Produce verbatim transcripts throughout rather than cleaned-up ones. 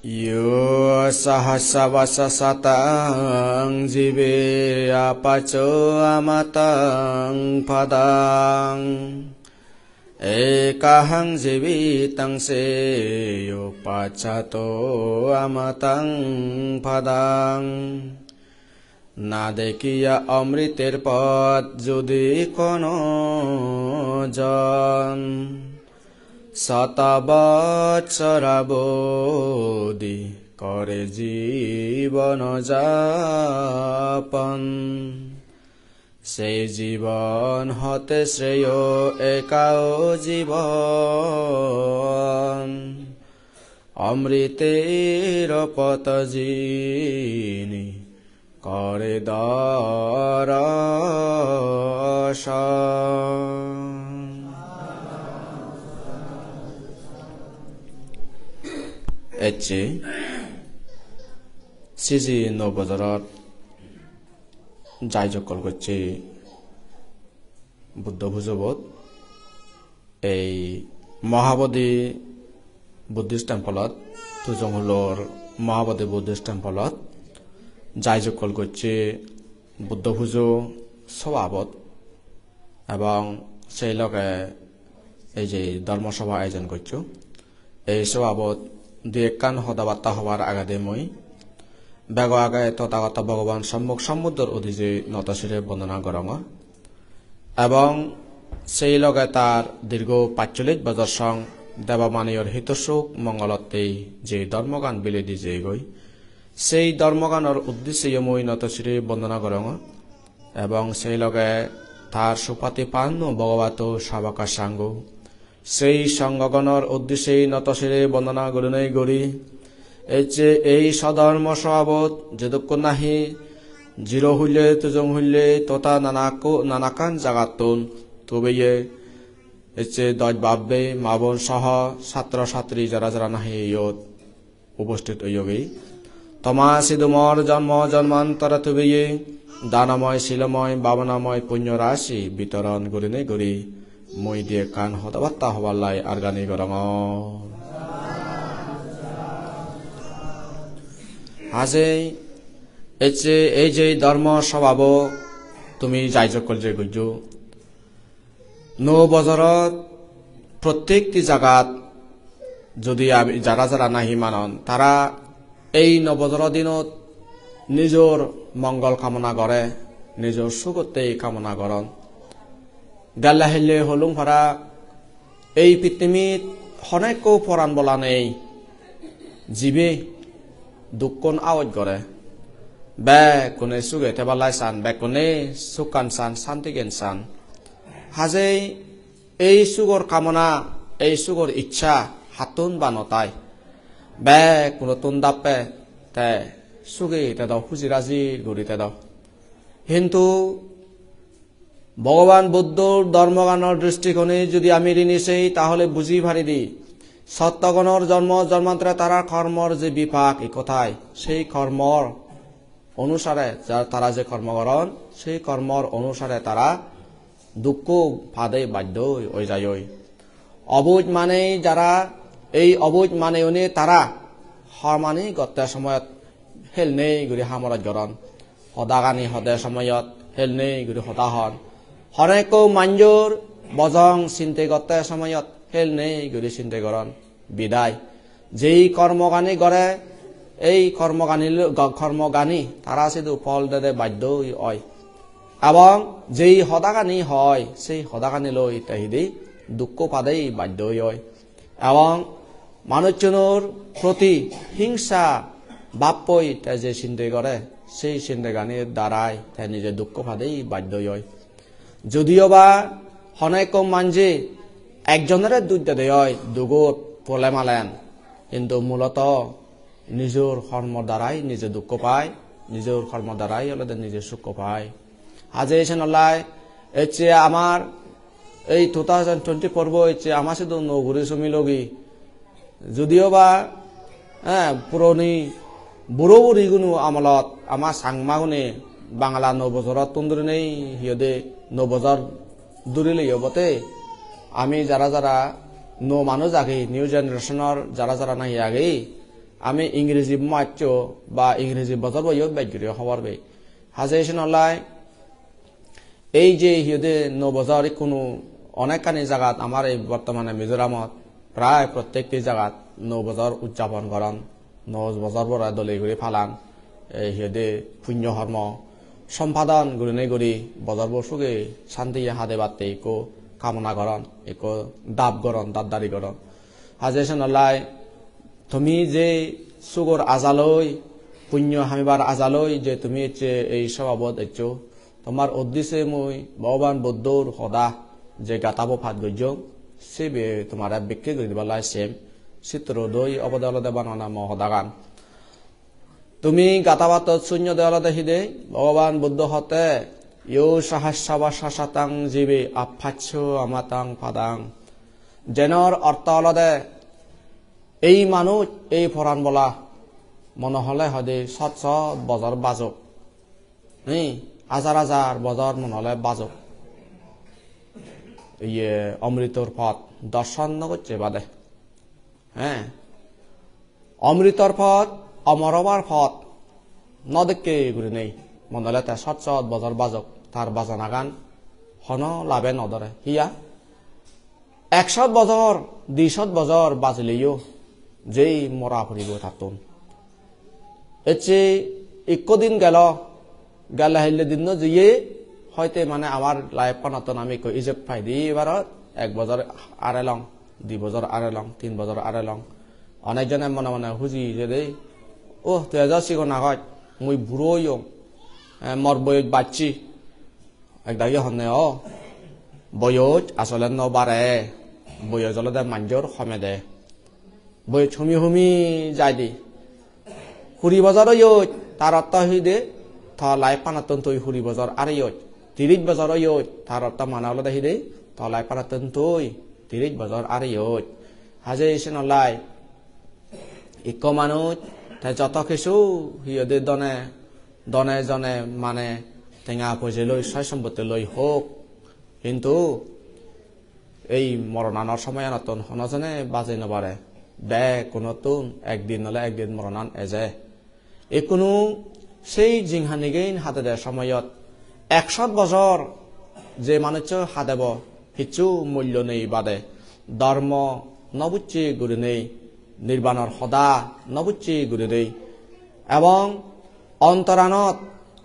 Yo sahassavassa sataṃ jīveyya pacco amataṃ padaṃ, ekahaṃ jīvitaṃ seyyo paccato amataṃ padaṃ. না দেখিয়া অমৃতের পথ যদি কোনো জন, শত বৎসর অবধি করে জীবন যাপন। সেই জীবন হতে শ্রেয় একাও জীবন, অমৃতের পথ যিনি করে দর্শন। Ecche siji nuo bojorot jai jokkol gocche Buddho pujobot. Ei Mahabodhi Buddhist Temple-ot, Tujong Hulor Mahabodhi Buddhist Temple-ot jai jokkol gocche Buddho pujo sobabot, ebong sei loge ei je dhormo sobha ayojon goccho, ei sobabot dui ekkan hoda batta hobar agede mui bego age Tothagoto Bhogoban Sommok Sombuddhor udije noto sire bondona gorongor. Ebong sei loge tar dirgho pachchollish bojor song Deba Maniyor hitosuk mongolottei je dhormogan bilei di jeyegoi, sei dhormoganor uddisseyo mui noto sire bondona gorongor. Ebong sei loge tar supati panno Bhogobato Sabaka Sangho, sei songhogonor uddisseyo noto sire bondona gurinei guri, ecche ei sodhormo sobabot jedukkun nahi Jiro hulle, Tujong hulle, tota nanakko-, nanakkan jagattun tubeye, ecche doj bab bei, ma bon soho, satro satri jara jara nahi iyot ubosthit oyogi. Toma sidu mor jonmo jonmantore tubeye, danomoy, silomoy, bhabanamoy punyo rasi bitoron gurinei guri mui di ekkan hoda batta hobar lai argani gorongor. Hajei ecche ei je dhormo sobhabo tumi jai jokkol je gojjo, nuo bojorot prottekti jagat jodi ami jara jara nahi manon, tara ei nuo bojoro dinot nijor mongol kamona gore, nijor sugottei kamona goron. Gelle helle holung para ei pittimit honekko poran bola nei, jibe dukkon aoj gore. Bekkune suge tebar lai san, bekkune sukkan san, santigen san. Hajei ei sugor kamona, ei sugor iccha hattun ba no tai. Bekkunottun dappe te suge tedo, huji raji guri tedo. Hintu Bhogoban Buddhor dhormoganor dristikonei jodi ami rini sei, tahole buji paridi, sottogonor jonmo jonmantore tarar kormor je bipak ikko thai, sei kormor onusare ja-, tara je kormo goron, sei kormor onusare tara dukko padei baddhoi oi jaioi. Obuj manei jara, ei obuj maneune tara hamani gotte somoyot hel nei guri hamorot goron. Hodagani hode somoyot hel nei guri hoda hon. Honekko manjor bojong sinte gotte somoyot hel nei guri sinte goron. Bidai jei kormogani gore, ei kormogani lo-, go-, kormogani tara sidu phol dede baddhoi oi. Ebong jei hodagani hoi, sei hodagani loi te hidi dukko padei baddhoi oi. Ebong manuchunor proti hingsa bappoi te je sinde gore, sei sindeganir darai te nije dukko padei baddhoi oi. Jodio ba hono ekko manje ekjonore duj dede oi, dugot pole malen, hintu muloto nijor hormor darai nije dukko pai, nijor hormor darai olode nije sukko pai. Haje senollai ecche amar ei two thousand twenty-four bo ecche ama sidu nuo guri somilogi. Jodio ba, eh, puroni buro buriguno amolot ama Changmagune Bangla nuo bojorottun dhurinei hi hoide nuo bojor dhurilei obote ami jara jara nuo manuj agi, new generation-or jara jara nahi agi, Ami Ingreji masso ba Ingreji bojor boyo bej guri hobor pei. Haje senollai ei je hi hoide nuo bojor ikkunu onekkani jagat amar ei bortomane Mizoramot prai prottekti jagat nuo bojor ujjapon goron, nuo bojor bore dole guri palan, ei hi hoide punyo hormo sompadon gurinei guri bojor bo suge santiye hadebatte ikko kamona goron, ikko dab goron, dabdari goron. Haje senollai tumi je sugor ajaloi, punyo hamibar ajaloi je tumi ecche ei sobabot eccho, tomar uddise mui Bhogoban Buddhor hoda je gatabo pat gojjong, sibe tomare bekke guri dibar lai sem. Sitro doi obode olode banana mo hodagan. Tumi gatabatot sunnyo de olode hide, Bhogoban Buddho hotte, "Yo sahassava sasatang jive appaccho amatang padang." Jenor ortho olode, ei manuj, ei poran bola, mone hole hoide sot sot bojor bajok. Hi, hajar hajar bojor mone hole bajok. Iye, omritor pot dorson no gocche bade. He. Omritor pot, omor obar pot no dekke gurinei. Mone hole te sot sot bojor bajok, tar bajanagan hono labe no dore. Hiya? Ekshot bojor, dishot bojor bajileyo jei mora puribo tattun. Ecche ikko din gelo, gelle hille dinno jeye, hoite mane amar life-anottun ami ikko ijeb paide ebarot, ek bojor arelong, di bojor arelong, tin bojor arelong. Onek jone mone mone huji jede, "Oh, tui ejo sigon agoj, mui buro oyong, eh, mor boyoj bacche." Ekdagi honne, o, boyoj asole no bare, boyoj olode manjor homede. Boyoj humi humi jaide. Kuri bojor oyoj, tar ortho hide, to life-anottun tui kuri bojor areyoj. Tiris bojor oyoj, tar ortho mane olode hide, to life-anottun tui tiris bojor areyoj. Haje senollai ikko manuj te joto kisu hi hoide done, done jone mane tenga poije loi, soy sompotti loi hok, hintu ei moronanor somoyanottun hono jone bajei no pare. Bekkunottun ekdin nole ekdin moronan eje. Ikkunu sei jinghanigan hadede somoyot ekshot bojor je manuccho hadebo, hissu mullo nei bade, dhormo no bujje gurinei, nirbanor hoda no bujje gurinei, ebong ontoranot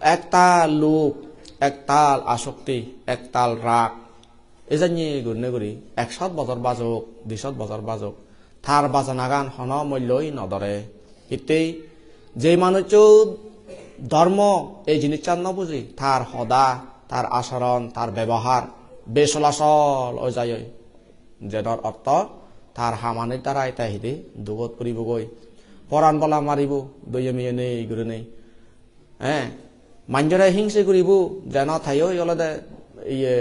ektal lub, ektal asokti, ektal rag, ejanye gurinei guri ekshot bojor bajok, dishot bojor bajok, tar bajanagan hono mulloi no dore. Hittei, je manuccho dhormo ei jinissan no buji, tar hoda, tar asoron, tar bebohar besolasol oi jaioi. Jenor ortho, tar hamanir darai te hide dugot puribogoi. Poran bola maribo, doye meye nei gurinei. Eh, manjore hingse guribo, jeno tayo olode iye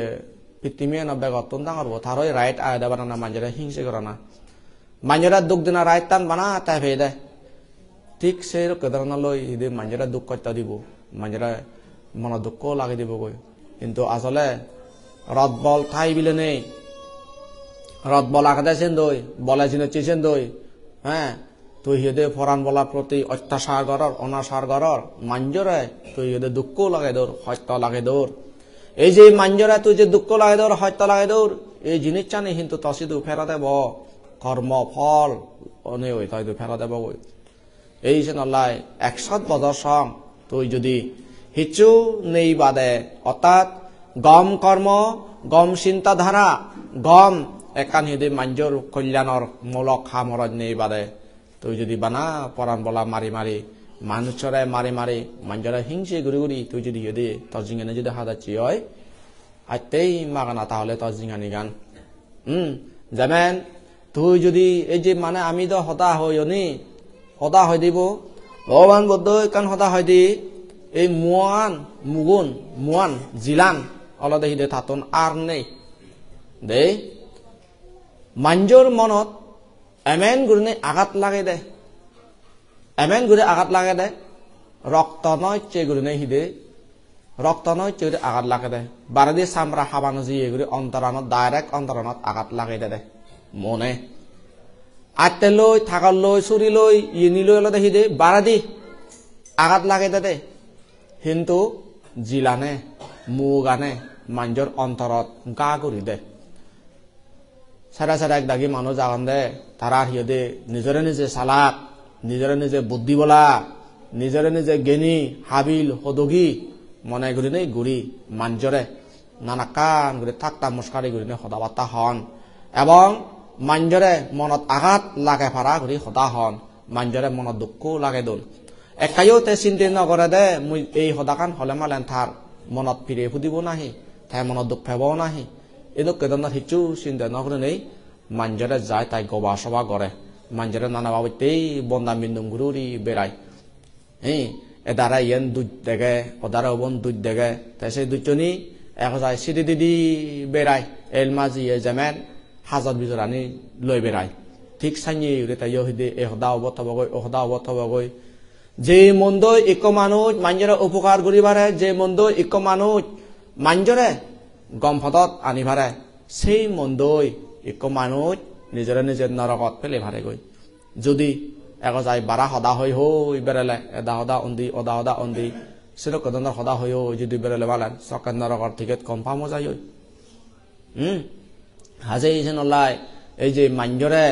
pittimi eno begottun dangor bo, taro right agede bana na manjore hingse gorana. Manjore duk dena right tan bana te pede. Thik sei rokke dhoronor loi hide manjore duk hosto dibo, manjore mono dukko lage dibogoi. Hintu asole rot bol thai bile nei. Rot bol agede sendoi, bole jinosse sendoi. He, tui hi hoide poran bolar proti ottachar goror, onachar goror, manjore tui hi hoide dukko lage dor, hosto lage dor. Ei je manjore tui je dukko lage dor, hosto lage dor, ei jinissani hintu to sidu pherot ebo, kormo phol onei oi to sidu pherot ebogoi. Ei senollai ekshot bojor song tui judi hissu nei bade, ortat gom kormo, gom sinta dhara, gom ekkan hi hoide manjor kolyanor mulok hamorot nei bade, tui judi bana poran bola mari mari, manuchore mari mari, manjore hingse guri guri tui judi hi hoide tor jinghani judi hadacche oi, attei magana tahole tor jinghanigan. Hmm, jemen tui judi ei je mane ami do hoda hoyoni, hoda hoi dibo, Bhogoban Buddho ekkan hoda hoide, ei muan, mugun, muan, jilan olode hide tattun ar nei. Dei, manjor monot emen gurinei agat lagede, emen guri agat lagede, rokto no icche gurinei hide, rokto no icche guri agat lagede. Baredi samra haba no jiye guri ontoranot, direct ontoranot agat lagede de. Mone. Atte loi, thagal loi, suri loi, yeni loi olode hide baredi agat lagede de. Hintu jilane, mugane manjor ontorot ga guri de. Sere sere ek dagi manuj agon de, tara hi hoide nijore nije salak, nijore nije buddhi bola, nijore nije geni, habil, hodogi mone gurinei guri manjore nanakkan guri thakta muskari gurinei hoda batta hon. Ebong manjore monot agat lage para guri hoda hon, manjore monot dukko lage don. Ekkayo te sinte no gore de, mui ei hodakan hole malen tar monot pire pudibo nahi, te monot duk pebo nahi. Edokke dhoronor hissu sinte no gurinei manjore jai tai goba soba gore, manjore nana babotte bonda mindum guri guri berai. Hi, edare iyen duj dege, odare ubon duj dege, te se dujjoni ek jai sidi didi berai, el majiye jemen hajor bijorani loi berai. Thik sanye guri te yo hide e hoda obo tobogoi, o hoda obo tobogoi. Je mondoi ikko manuj manjore upokar guri pare, je mondoi ikko manuj manjore gom podot ani pare, sei mondoi ikko manuj nijore nije norogot pele paregoi. Judi ego jai bara hoda hoi hoi berele, eda hoda undi, oda hoda undi, sedokke dhoronor hoda hoi hoi judi berele malen, sokke norogor ticket confirm o jai oi. Hmm? Haje isen olai, ei je manjore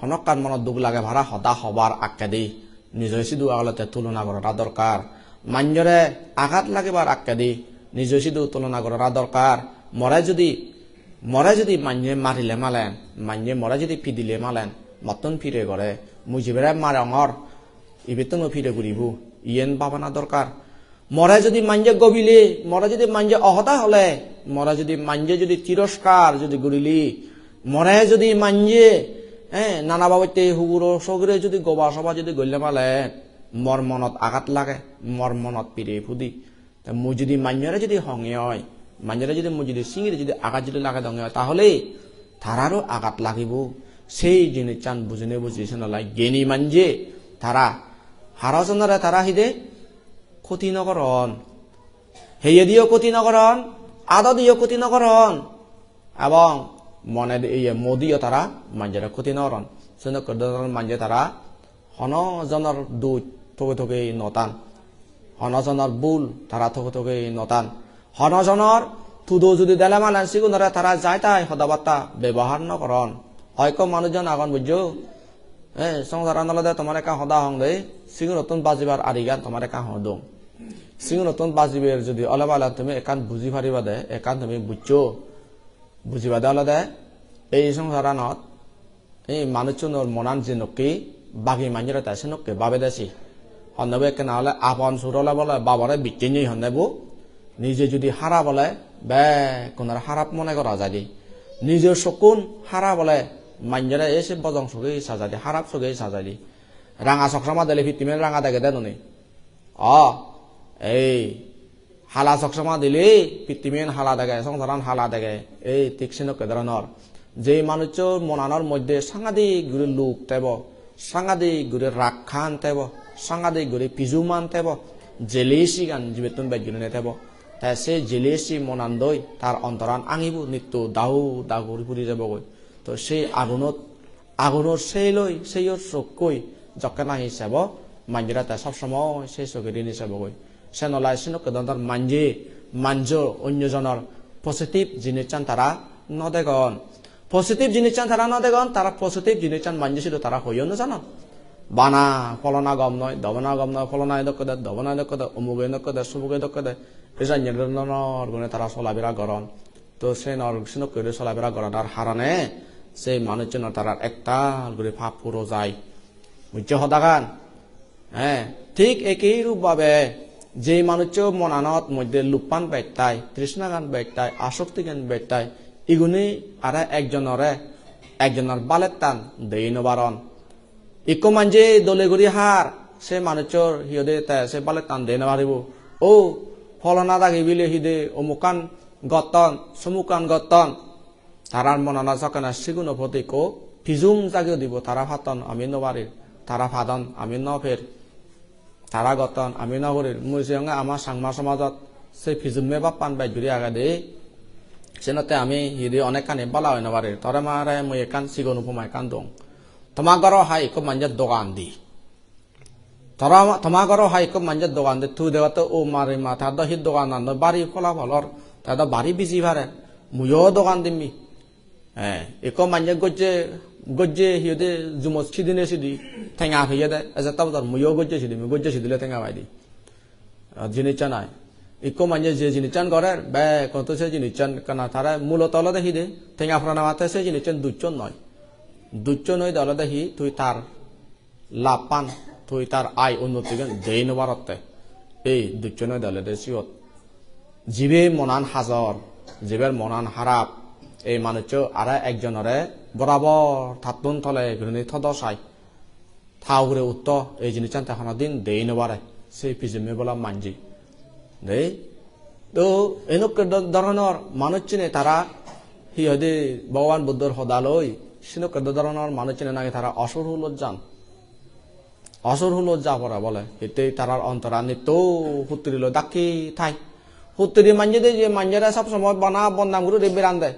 honokkan monot duk lage para hoda hobar akkedi, nijo sidu agolotte tulona gorana dorkar. Manjore agat lagibar akkedi, nijo sidu tulona gorana dorkar. More judi, more judi manje marile malen, manje more judi pidile malen, mottun pire gore, mui jibere marongor, ibettuno pire guribo, iyen babana dorkar. More judi manje gobile, more judi manje ohoda hole, more judi manje judi tiroskar judi gurile, more judi manje, eh, nana babotte huguro sogire judi goba soba judi golle malen, mor monot agat lage, mor monot pire pudi. Te mui judi manjore judi honge oi, manjore judi mui judi singiri judi agat judi lage donge oi, tahole tararo agat lagibo. Sei jinissan bujine buji sen olai geni manje tara haro jonore tara hide khoti no goron. Heyediyo khoti no goron, adodiyo khoti no goron. Ebong mone di-, iye, modiyo tara manjore khoti no goron. Sendokke dhoronor manje tara hono jonor duj toge toge no tan. Hono jonor bul tara toge toge no tan. Hono jonor tudo judi dele malen sigunore tara jai tai hoda batta bebohar no goron. Hoyekko manuj jon agon bujjo. Eh, songsaran olode tomar ekkan hoda hong de, sigun ottun bajibar arigan tomar ekkan hodong. Sigun ottun bajibar judi ole bale tumi ekkan buji pariba de, ekkan tumi bujjo. Bujibade olode ei songsaranot ei manuchunor monan jenokke bagi manjore te senokke babede si. Honne bo ekkena ole apon sur ole bole babore bicchennei honne bo. Nije judi harap ole bekkunore harap mone gora jaide. Nijor sokkun harap ole manjore ei se bojong soge sa jaide, harap soge sa jaide. Ranga soksoma dele pittimen ranga degede noni. O, ei hala soksoma dile pittimen hala dege, songsaran hala dege. Ei thik senokke dhoronor. Je manuchor monanor moddhe sangadik guri lub tebo, sangadik guri rakkan tebo, sangadik guri pijuman tebo, jealousy gan jibettun bej gurinei tebo. Te se jealousy monandoi tar ontoran angibo nitto dau dau guri puri jebogoi. To se agunot, agunor seiloi, seiyor sokkoi jokke nahi sebo, manjore te sob somoi sei soge rini sebogoi. Sen olai senokke dhoronor manje, manjo onyo jonor positive jinissan tara no degon. Positive jinissan tara no degon, tara positive jinissan manje sidu tara hoiyo no janon. Bana, pholona gom noi, dobona gom noi, pholona edokke de, dobona edokke de, umuge edokke de, sumuge edokke de. Ei janye dhoronor gune tara solabira goron. To senor senokke guri solabira goranar harone se manuchchunor tarar ektal guri pap puro jai. Bujjo hodagan? He, thik ekei rup bhabe je manuchcho monanot moddhe luppan bej thai, trishnagan bej thai, asoktigan bej thai, igune are ekjonore ekjonor balettan dei no paron. Ikko manje dole guri har, se manuchchor hi hoide te se balettan dei no paribo. O, pholona dagi bile hi de omukkan gotton, somukkan gotton. Tarar monanot sokkene siguno poti ikko pijum jagi udibo, tara patton, ami no parir, tara padon, ami no per, tara gotton, ami no gorir. Mui siyonge ama Changma somajot se pijumme bappan bej guri agede, senotte ami hi de onekkani bala oi no parir. Tore mare mui ekkan sigon upoma ekkan dong. Toma goro hai ikko manje dogan di. Toma, toma goro hai ikko manje dogan di. Tui degotte o mari ma, ta do hi doganan noi, bari phola pholor, ta do bari biji pare. Muiyo dogan dimmi. Eh, ikko manje gojje, gojje hi hoide jumot sidine sidi, tenga peye de, eje ta bodor muiyo gojje sidi, mui gojje sidile tenga pai di. Ar jinissan ai. Ikko manje je jinissan gorer, bekkun to se jinissan ekkana tare muloto olode hi de, tenga porana matte se jinissan dusson noi. Dusson oide olode hi, tui tar lappan, tui tar ai unnotigan dei no parotte. Ei dusson oide olode siyot. Jibe monan hajor, jiber monan harap, ei manuccho ara ekjonore borabor tattun tole gurinei todo sai. Ta ugure utto, ei jinissan te honodin dei no pare, se pijemme bola manje. Dei? To enokke do-, doronor manucchune tara hi hoide Bhogoban Buddhor hoda loi, senokke do-, doronor manucchune nagi tara osur hulot jan. Osur hulot ja pore bole, hitte tarar ontoran nitto huttiri loi dakke thai. Huttiri manje de je manjere sob somoi bana bodnam guri guri berande.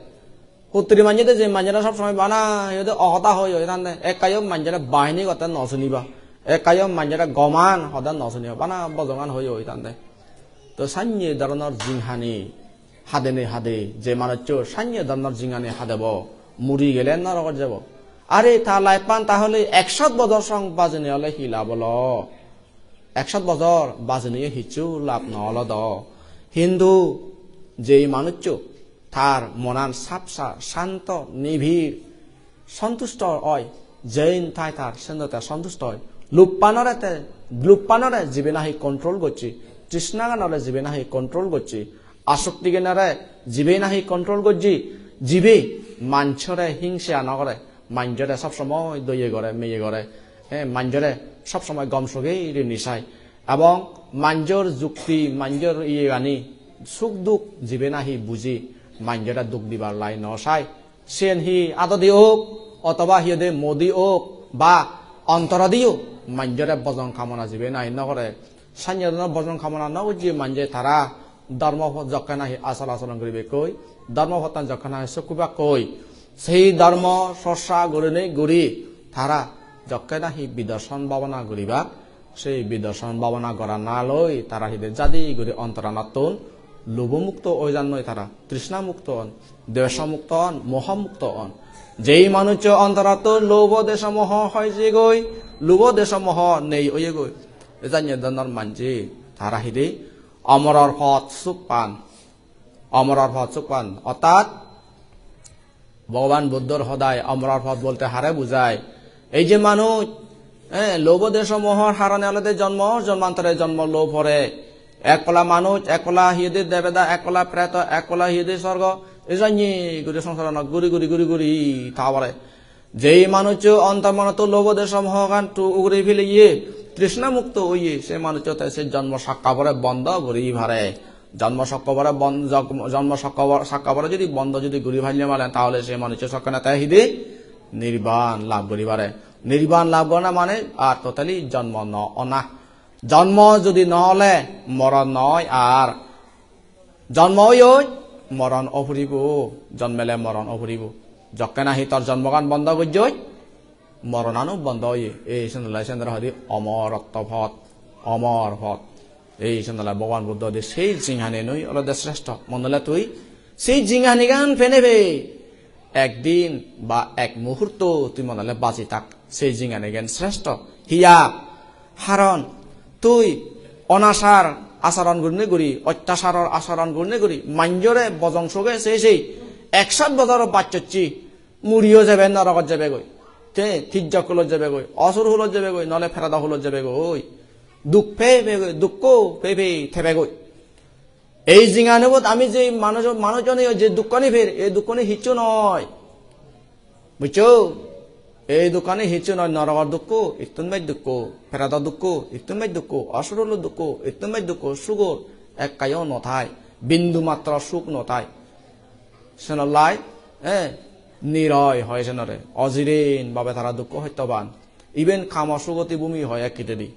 Huttiri manje de je manjere sob somoi bana, hi hoide ohoda hoi hoi tande. Ekkayo manjere bahini gotte no suniba. Ekkayo manjere goman hoda no suniba. Bana bojongan hoi hoi tande. To sanye doronor jinghani hadene hade, je manuccho sanye doronor jinghani hadebo, muri gele norogot jebo. Are ta life-an tahole ekshot bojor song bajine ole hi lab olo? Ekshot bojor bajinei hissu lab no olo do. Hintu jei manuccho tar monan sapsa, santo, nibir, santusto oi, jein thai tar, sendo te santusto oi. Luppanore te, luppanore jibe nahi control gocche, trishnaganore jibe nahi control gocche, asoktiganore jibe nahi control gocche, jibe manjore hingse no gore, manjore sob somoi doye gore, meye gore, eh, manjore sob somoi gom soge rini sai. Ebong manjor jukti, manjor iyegani, suk duk jibe nahi buji, manjore duk dibar lai no sai. Siyen hi adodi ok, otoba hi hoide modi ok, ba ontorodiyo manjore bojong kamona jibe nahi no gore. Sanye doronor bojong kamona no gojje manje tara dhormo pot jokke nahi achar acharon guribakkoi, dhormo pottan jokke nahi sokkubakkoi, sei dhormo chorcha gurinei guri tara jokke nahi bidarson bhabona guribak, sei bidarson bhabona gorana loi tara hi hoide jadi guri ontoranattun lobho mukto oi jannoi tara, trishna mukto on, dvesho mukto on, moho mukto on. Jei manuccho ontorattun lobho dvesho moho hoi jegoi, lobho dvesho moho nei oyegoi. Ei janye doronor manje tara hi hoide omoror pot suk pan. Omoror pot suk pan. Ortat Bhogoban Buddhor hodai omoror pot bolte hare bujai? Ei je manuj, eh, lobho dvesho mohor harone olode jonmo jonmantore jonmo lo pore. Ek pola manuj, ek pola hi hoide debeda, ek pola preto, ek pola hi hoide sorgo. Ei janye guri songsaranot guri guri guri guri ta pore. Jei manuccho ontor monottun lobho dvesho mohogan tu uguri peleye, trishna mukto oye, se manuccho te se jonmo sakkabore bondo guri pare. Jonmo sakkabore bon-, jog-, jonmo sakkabor-, sakkabore jodi bondo jodi guri palle malen, tahole se manuccho sokkene te hi hoide nirban lab guri pare. Nirban lab gorana mane ar totally jonmo no ona. Jonmo jodi no ole moron no oi ar. Jonmo oyoi, moron o puribo, jonmele moron o puribo. Jokke nahi tor jonmogan bondo gojjoi, moronano bondo oye. Ei senottei sendere hoide omorotto pot, omor pot. Ei senottei Bhogoban Buddho hoide sei jinghanigan olode sreshto. Mone ole tui sei jinghanigan penei pei ekdin ba ek muhurto tui mone ole baji tak, sei jinghanigan sreshto. Hiya? Haron tui onachar acharon gurinei guri, ottacharor acharon gurinei guri, manjore bojong soge sei sei ekshot bojor bacchocche, muriyo jebe, norogot jebegoi, te tijjok hulot jebegoi, osur hulot jebegoi, nole perado hulot jebegoi. Duk pei pei goi, dukko pei pei thebegoi. Ei jinganibot ami je manuj, manujjone je dukkani per, ei dukkani hissu noi. Bujjo? Ei dukkani hissu noi, norogor dukko, ittun bej dukko, peredo dukko, ittun bej dukko, osur hulo dukko, ittun bej dukko, sugor ekkayo no thai, bindu matro suk no thai. Senottei, eh, niroy hoi senore, ojiren bhabe tara dukko hosto pan. Iben kamo sugoti bhumi hoi ek hitedi.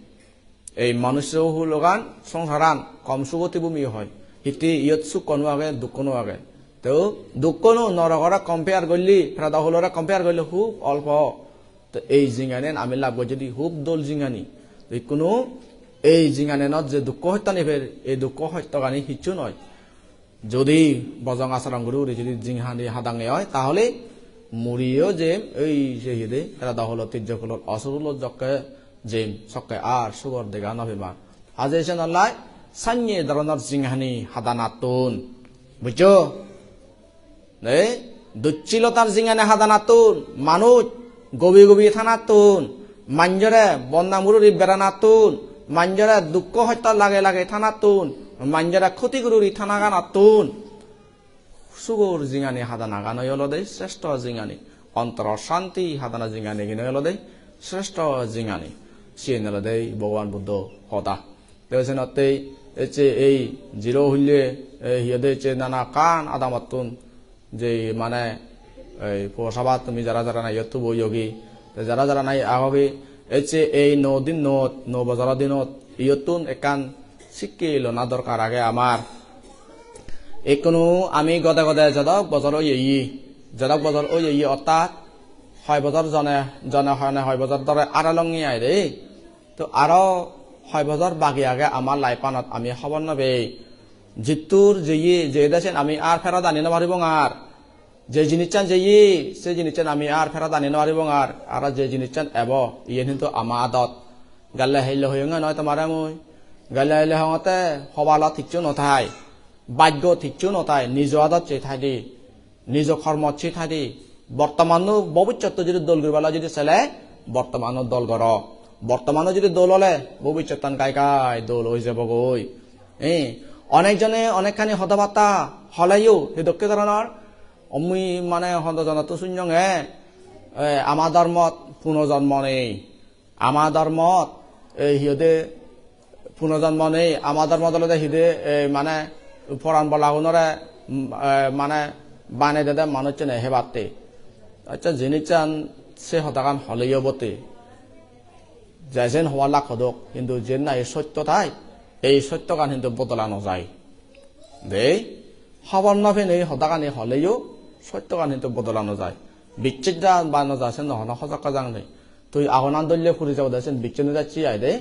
Ei manusso hulogan songsaran kom sugoti bhumi hoi. Hitte iyot sukko no age, dukko no age. Teo dukko no norogore compare golle, peredo hulore compare golle hub olpo. To ei jinghanian ami lab gojjidi hub dol jinghani. To ikkunu ei jinghanenot je dukko hottani per, ei dukko hottogani hissu noi. Jodi bojong acharon guri guri jodi jinghani hadange oi, tahole muriyo jem, ei je hide, erada holo tijjok holo osur holo jokke jem, sokke ar sugor dega no pemar. Haje sen olai sanye doronor jinghani hadanattun. Bujjo? Ei, ducchilotar jinghani hadanattun, manuj gobi gobi thanattun, manjore bodnam guri guri beranattun, manjore dukko hosto lage lage thanattun, manjore khoti guri guri thanaganattun, sugor jinghani hadanagan oi olode sreshto jinghani, ontoror shanti hadana jinghanigan oi olode sreshto jinghani. Siyen olode Bhogoban Buddho hoda. Te senottei ecche ei jiro hulle, ei hi hoide ecche nana ekkan adamottun je mane ei puo sabat tumi jara jara nahi iyot tubo oyogi, te jara jara nahi agogi, ecche ei nuo dinnot, nuo bojoro dinot iyottun ekkan sikke lona dorkar age amar. Ekkunu ami gode gode jedok bojor oyeye, jedok bojor oyeye ortat hoi bojor jone, jone hone hoi bojor dhore aro longe ai de. To aro hoi bojor bagi age amar life-anot ami hobor no pei. Jittur jeye, jeyede sen ami ar ferot ani no paribong ar. Je jinissan jeye, se jinissan ami ar ferot ani no paribong ar. Aro je jinissan ebo, iyen hintu ama adot. Gelle hille hoyonge noi tomare mui. Gelle hille hongotte hobalot hissu no thai. Bhaggot hissu no thai, nijo adot se thai de. Nijo kormot se thai de. Bortomanno bobissotto jodi dol guribala jodi sele, bortomanno dol goro. Bortomanno jodi dol ole, bobissottan gai gai dol oi jebogoi. Eh, onek jone onekkani hoda batta holeyo, hedokke dhoronor, mui mane hodo jonottun sunyonge, eh, ama dhormot punojonmo nei. Ama dhormot, ei hi hoide, punojonmo nei, ama dhormot olode hi hoide, ei mane poran bolagunore, mm, eh, mane banei dede manuchchune hebatte. Accha, jinissan se hodagan holeyo bote. Jesen hobar lak hodok, hintu jen nahi sotto thai, ei sottogan hintu bodola no jai. Dei, hobor no penei hodagani holeyo sottogan hintu bodola no jai. Bicches ja ba no ja sen no hono hojak kajang nei. Tui agonan dolle puri jabo de sen bicche no jacche ai de.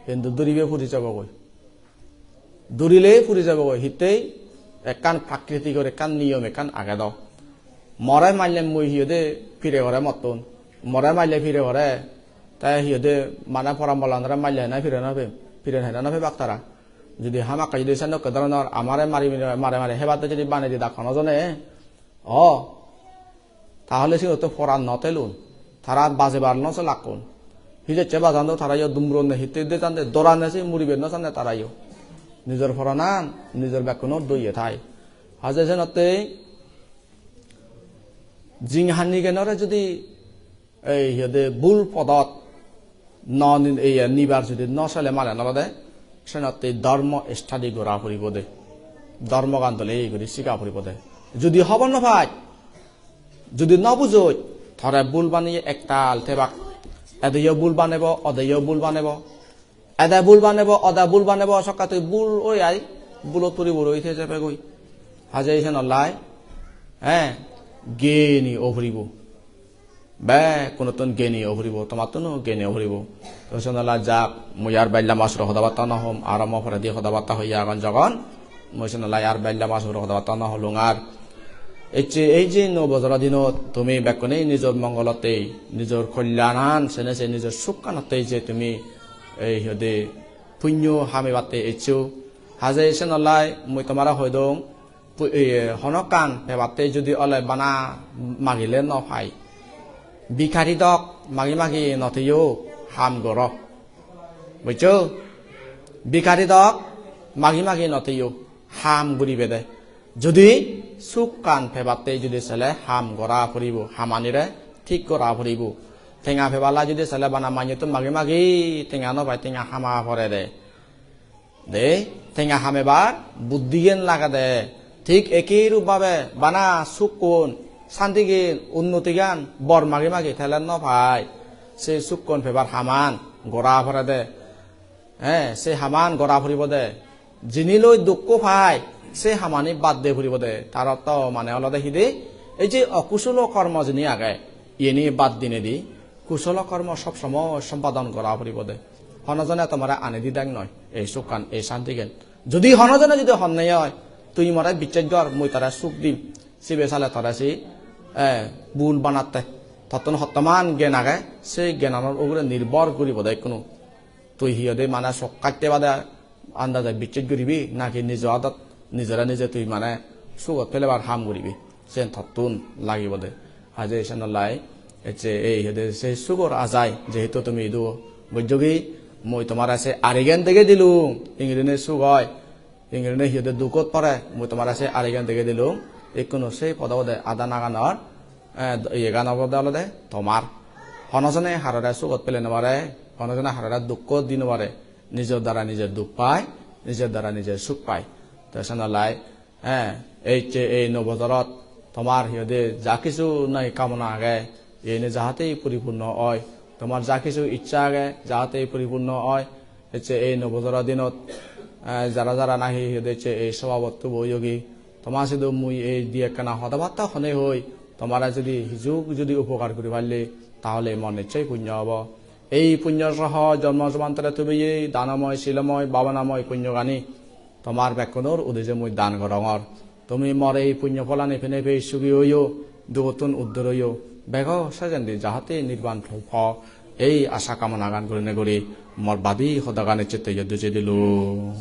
Hintu duribe puri jabogoi. Durile puri jabogoi. Hittei ekkan prakritikor ekkan niyom ekkan age do. More maille mui hi hoide pire gore mottun. More maille pire gore. Te hi hoide mane porambolanore maille hena pire no pem. Pire hena no pebak tara. Jodi hamakkai jodi sendokke dhoronor amare mari mari, mare mari hebatte jodi banei didak hono jone, o, tahole sigun to poran no telun. Tara bajebar no selakkun. Hijecche bajando tarayo dumronne hitte de jande, dorane se muribe no jande tarayo. Nijor poranan, nijor bekkunor doye thai. Haje senotte jinghanigenore jodi ei hi hoide bul podot no ni-, ei nibar jodi no sele malen olode, senotte dhormo study gora puribo de. Dhormogan dole ei guri siga puribo de. Jodi hobor no pai, jodi no bujoj, tore bul baneye ektal tebak. Edeyo bul banebo, odeyo bul banebo. Ede bul banebo, oda bul banebo, sokka tui bul oi ai, bulot puri puri oi thei jebegoi. Haje sen olai, eh, geni o puribo. Bekkunottun geni o puribo, tomattuno geni o puribo. To sen olai jak, mui ar bella masuro hoda batta no hom, aro mo poredi hoda batta hoye agon jogon. Mui sen olai ar bella masuro hoda batta no holung ar. Ecche ei je nuo bojoro dinot tumi bekkune nijor mongolottei, nijor kolyanan, sene se nijor sukkanottei je tumi ei hi hoide punyo hamebatte eccho. Haje sen olai mui tomare hoi dong, pu-, ei, honokkan pebatte jodi ole bana magile no pai. Bikari dok magi magi no theyo, ham goro. Bujjo? Bikari dok magi magi no theyo, ham guribe de. Jodi sukkan pebatte jodi sele ham gora puribo, hamanire thik gora puribo. Tenga pebala jodi sele bana manjottun magi magi tenga no pai, tenga hama pore de. De, tenga hamebar buddigen lagede. Thik ekei rup bhabe bana sukkun, santigen, unnotigan bor magi magi thele no pai. Se sukkun pebar haman gora pore de. He, se haman gora puribo de. Jini loi dukko pai, se hamani bad de puribo de. Tar ortho mane olode hi de? Ei je okusulo kormo jini age, iyeni bad dinedi kusolo kormo sob somoy sompadon gora puribode. Hono jone tomare ani didak noi, ei sukkan, ei santigen. Jodi hono jone jodi honne oi, tui more bicches gor, mui tare suk dim. Sibe sale tore si, eh, bul banatte. Tottun hottoman gyan age, sei gyananor ugure nirbhor guribode ikkunu. Tui hi hoide mane sok katte bade andaje bicches guribi, naki nijo adot nijore nije tui mane sugot pelebar ham guribi, sen tottun lagibode. Haje senollai ecche ei hoide se sugor ajai, jehetu tumi idu bujjogi, mui tomare se arigen dege dilung, ingirine suk oi, ingirine hi hoide dukkot pore, mui tomare se arigen dege dilung, ikkunu sei podobode ada naganor, eh, iyegan obode olode tomar. Hono jone harore sugot pele no pare, hono jone harore dukko di no pare. Nijor dara nije duk pai, nijor dara nije suk pai. Te senollai, eh, ecche ei nuo bojorot tomar hi hoide ja kichu nahi kamona age, iyeni jahate puripurno oi. Tomar ja kichu iccha age, jahate puripurno oi. Ecche ei nuo bojoro dinot, eh, jara jara nahi hi hoide ecche ei sobabotto boyogi, toma sidu mui ei di ekkana hoda batta hone hoi, tomare jodi hijuk jodi upokar guri parle, tahole mon icchei punyo obo. Ei punyo soho jonmo jomantore tumi ei danomoy, silomoy, bhabanamoy punyogani tomar bekkunor udije mui dan gorongor. Tumi mor ei punyo pholani pene pei sugi oiyo, dugottun uddor oiyo, bego sejendi jahate nirban po, ei asa kamonagan gurine guri mor badi hodagani chitte iyot duje dilung.